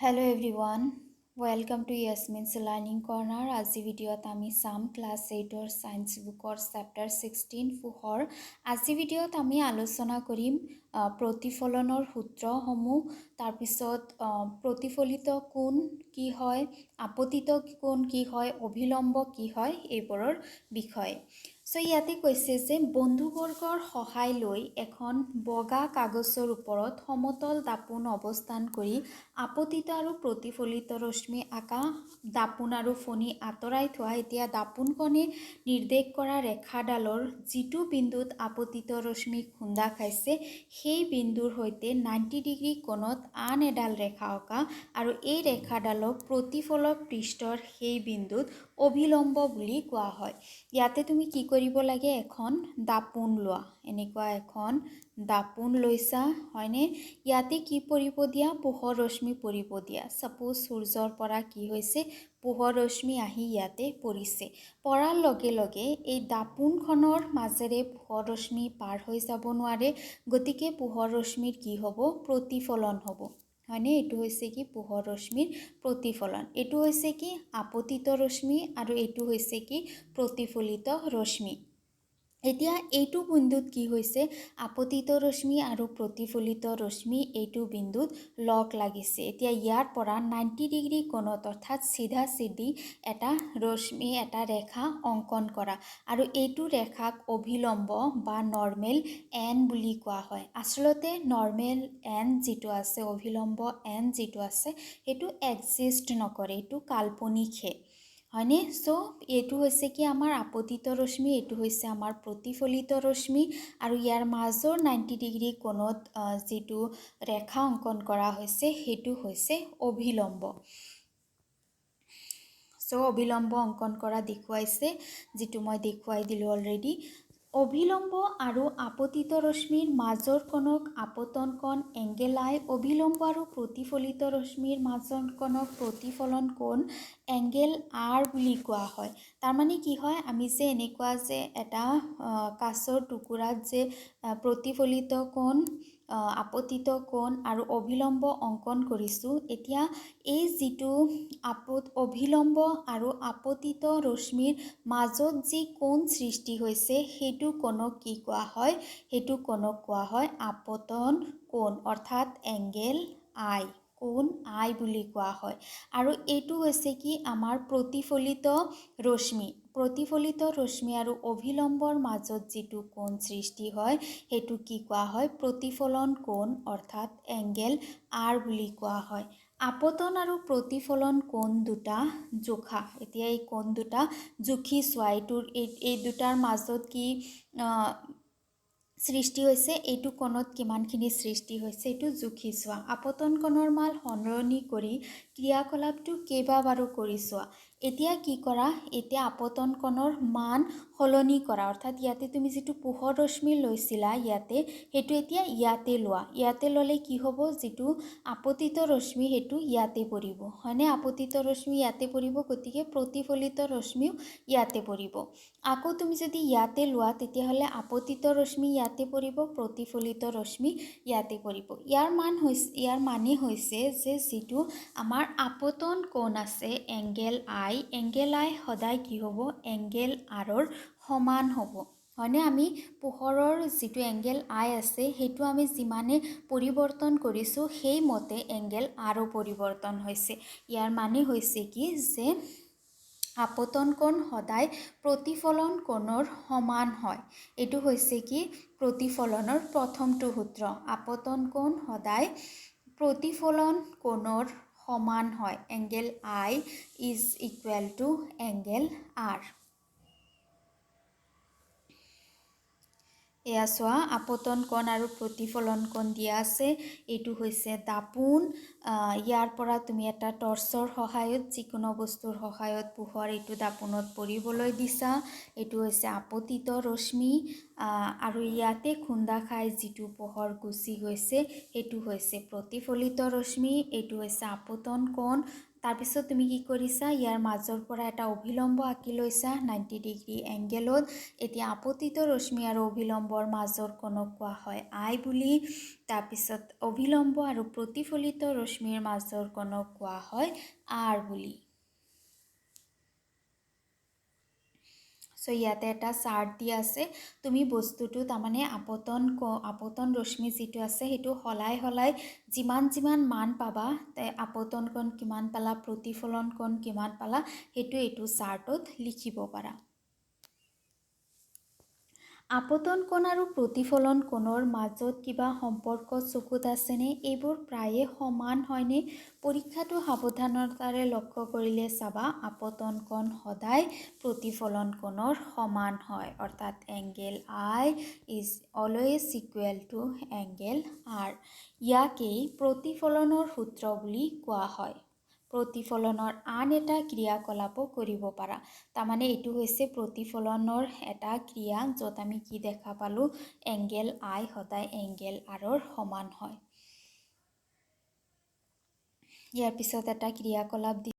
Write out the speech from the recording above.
Hello everyone, welcome to Yasmin's Learning Corner. আজি ভিডিঅ'ত আমি চাম ক্লাছ 8ৰ ছায়েন্স বুকৰ চেপ্টাৰ 16, পোহৰ। আজি ভিডিঅ'ত আমি আলোচনা কৰিম প্ৰতিফলনৰ সূত্ৰসমূহ, তাৰপিছত প্ৰতিফলিত কোণ কি হয়, আপতিত কোণ কি হয়, অভিলম্ব কি হয়, এইবোৰৰ বিষয়ে। চ' ইয়াতে কৈছে যে বন্ধুবৰ্গৰ সহায় লৈ এখন বগা কাগজৰ ওপৰত সমতল দাপোন অৱস্থান কৰি আপতিত আৰু প্ৰতিফলিত ৰশ্মি আঁকা। দাপোন আৰু ফণি আঁতৰাই থোৱা। এতিয়া দাপোনখনে নিৰ্দেশ কৰা ৰেখাডালৰ যিটো বিন্দুত আপতিত ৰশ্মি খুন্দা খাইছে, সেই বিন্দুৰ সৈতে 90 ডিগ্ৰী কোণত আন এডাল ৰেখা অঁকা আৰু এই ৰেখাডালক প্ৰতিফলক পৃষ্ঠৰ সেই বিন্দুত অভিলম্ব বুলি কোৱা হয়। ইয়াতে তুমি কি কৰিব লাগে? এখন দাপোন লোৱা। এনেকুৱা এখন দাপোন লৈছা, হয়নে? ইয়াতে কি পৰিব দিয়া? পোহৰ ৰশ্মি পৰিব দিয়া। ছাপ'জ সূৰ্যৰ পৰা কি হৈছে, পোহৰ ৰশ্মি আহি ইয়াতে পৰিছে। পৰাৰ লগে লগে এই দাপোনখনৰ মাজেৰে পোহৰ ৰশ্মি পাৰ হৈ যাব নোৱাৰে। গতিকে পোহৰ ৰশ্মিৰ কি হ'ব? প্ৰতিফলন হ'ব, হয়নে? এইটো হৈছে কি? পোহৰ ৰশ্মিৰ প্ৰতিফলন। এইটো হৈছে কি? আপতিত ৰশ্মি। আৰু এইটো হৈছে কি? প্ৰতিফলিত ৰশ্মি। এতিয়া এইটো বিন্দুত কি হৈছে? আপতিত ৰশ্মি আৰু প্ৰতিফলিত ৰশ্মি এইটো বিন্দুত লগ লাগিছে। এতিয়া ইয়াৰ পৰা 90 ডিগ্ৰী কোণত, অৰ্থাৎ চিধা চিধি এটা ৰশ্মি, এটা ৰেখা অংকন কৰা আৰু এইটো ৰেখাক অভিলম্ব বা নৰ্মেল এন বুলি কোৱা হয়। আচলতে নৰ্মেল এন যিটো আছে, অভিলম্ব এন যিটো আছে, সেইটো এক্সিষ্ট নকৰে, এইটো কাল্পনিকহে, হয়নে? চ' এইটো হৈছে কি? আমাৰ আপতিত ৰশ্মি। এইটো হৈছে আমাৰ প্ৰতিফলিত ৰশ্মি। আৰু ইয়াৰ মাজৰ 90 ডিগ্ৰী কোণত যিটো ৰেখা অংকন কৰা হৈছে, সেইটো হৈছে অভিলম্ব। চ' অভিলম্ব অংকন কৰা দেখুৱাইছে, যিটো মই দেখুৱাই দিলোঁ অলৰেডি। অভিলম্ব আৰু আপতিত ৰশ্মিৰ মাজৰ কোণক আপতন কোণ, এংগেল আই। অভিলম্ব আৰু প্ৰতিফলিত ৰশ্মিৰ মাজৰ কোণক প্ৰতিফলন কোণ, এংগেল আৰ বুলি কোৱা হয়। তাৰমানে কি হয়, আমি যে এনেকুৱা যে এটা কাঁচৰ টুকুৰাত যে প্ৰতিফলিত কোণ, আপতিত কোণ আৰু অভিলম্ব অংকন কৰিছোঁ, এতিয়া এই যিটো অভিলম্ব আৰু আপতিত ৰশ্মিৰ মাজত যি কোণ সৃষ্টি হৈছে, সেইটো কোণক কি কোৱা হয়? সেইটো কোণক কোৱা হয় আপতন কোণ, অৰ্থাৎ এংগেল আই, কোণ আই বুলি কোৱা হয়। আৰু এইটো হৈছে কি? আমাৰ প্ৰতিফলিত ৰশ্মি। প্ৰতিফলিত ৰশ্মি আৰু অভিলম্বৰ মাজত যিটো কোণ সৃষ্টি হয়, সেইটো কি কোৱা হয়? প্ৰতিফলন কোণ, অৰ্থাৎ এংগেল আৰ বুলি কোৱা হয়। আপতন আৰু প্ৰতিফলন কোণ দুটা জোখা। এতিয়া এই কোণ দুটা জুখি চোৱা। এইটোৰ এই দুটাৰ মাজত কি সৃষ্টি হৈছে, এইটো কোণত কিমানখিনি সৃষ্টি হৈছে, এইটো জুখি চোৱা। আপতন কোণৰ মান সলনি কৰি ক্ৰিয়াকলাপটো কেইবাবাৰো কৰি চোৱা। এতিয়া কি কৰা? এতিয়া আপতন কোণৰ মান সলনি কৰা, অৰ্থাৎ ইয়াতে তুমি যিটো পোহৰ ৰশ্মি লৈছিলা ইয়াতে, সেইটো এতিয়া ইয়াতে লোৱা। ইয়াতে ল'লে কি হ'ব? যিটো আপতিত ৰশ্মি, সেইটো ইয়াতে পৰিব, হয়নে? আপতিত ৰশ্মি ইয়াতে পৰিব, গতিকে প্ৰতিফলিত ৰশ্মিও ইয়াতে পৰিব। আকৌ তুমি যদি ইয়াতে লোৱা, তেতিয়াহ'লে আপতিত ৰশ্মি ইয়াতে পৰিব, প্ৰতিফলিত ৰশ্মি ইয়াতে পৰিব। ইয়াৰ মানে হৈছে যে যিটো আমাৰ আপতন কোণ আছে, এংগেল আই, এংগেল আই সদায় কি হ'ব? এংগেল আৰৰ সমান হ'ব, হয়নে? আমি পোহৰৰ যিটো এংগেল আই আছে, সেইটো আমি যিমানে পৰিৱৰ্তন কৰিছোঁ, সেইমতে এংগেল আৰো পৰিৱৰ্তন হৈছে। ইয়াৰ মানে হৈছে কি যে আপতন কোণ সদায় প্ৰতিফলন কোণৰ সমান হয়। এইটো হৈছে কি? প্ৰতিফলনৰ প্ৰথমটো সূত্ৰ। আপতন কোণ সদায় প্ৰতিফলন কোণৰ সমান হয়। Angle I is equal to angle R. এয়া চোৱা, আপতন কোণ আৰু প্ৰতিফলন কোণ দিয়া আছে। এইটো হৈছে দাপোন। ইয়াৰ পৰা তুমি এটা টৰ্চৰ সহায়ত, যিকোনো বস্তুৰ সহায়ত পোহৰ এইটো দাপোনত পৰিবলৈ দিছা। এইটো হৈছে আপতিত ৰশ্মি। আৰু ইয়াতে খুন্দা খাই যিটো পোহৰ গুচি গৈছে, সেইটো হৈছে প্ৰতিফলিত ৰশ্মি। এইটো হৈছে আপতন কোণ। তাৰপিছত তুমি কি কৰিছা? ইয়াৰ মাজৰ পৰা এটা অভিলম্ব আঁকি লৈছা 90 ডিগ্ৰী এংগেলত। এতিয়া আপতিত ৰশ্মি আৰু অভিলম্বৰ মাজৰ কোণক কোৱা হয় আই বুলি। তাৰপিছত অভিলম্ব আৰু প্ৰতিফলিত ৰশ্মিৰ মাজৰ কোণক কোৱা হয় আৰ বুলি। চ' ইয়াতে এটা চাৰ্ট দি আছে। তুমি বস্তুটো, তাৰমানে আপতন ৰশ্মি যিটো আছে, সেইটো সলাই সলাই যিমান যিমান মান পাবা, আপতন কোণ কিমান পালা, প্ৰতিফলন কোণ কিমান পালা, সেইটো এইটো চাৰ্টত লিখিব পাৰা। আপতন কোণ আৰু প্ৰতিফলন কোণৰ মাজত কিবা সম্পৰ্ক চকুত আছেনে? এইবোৰ প্ৰায়ে সমান হয়নে? পৰীক্ষাটো সাৱধানতাৰে লক্ষ্য কৰিলে চাবা, আপতন কোণ সদায় প্ৰতিফলন কোণৰ সমান হয়, অৰ্থাৎ angle I is always equal to angle R। ইয়াকেই প্ৰতিফলনৰ সূত্ৰ বুলি কোৱা হয়। প্ৰতিফলনৰ আন এটা ক্ৰিয়াকলাপো কৰিব পাৰা। তাৰমানে এইটো হৈছে প্ৰতিফলনৰ এটা ক্ৰিয়া, য'ত আমি কি দেখা পালোঁ? এংগেল আই সদায় এংগেল আৰৰ সমান হয়। ইয়াৰ পিছত এটা ক্ৰিয়াকলাপ দি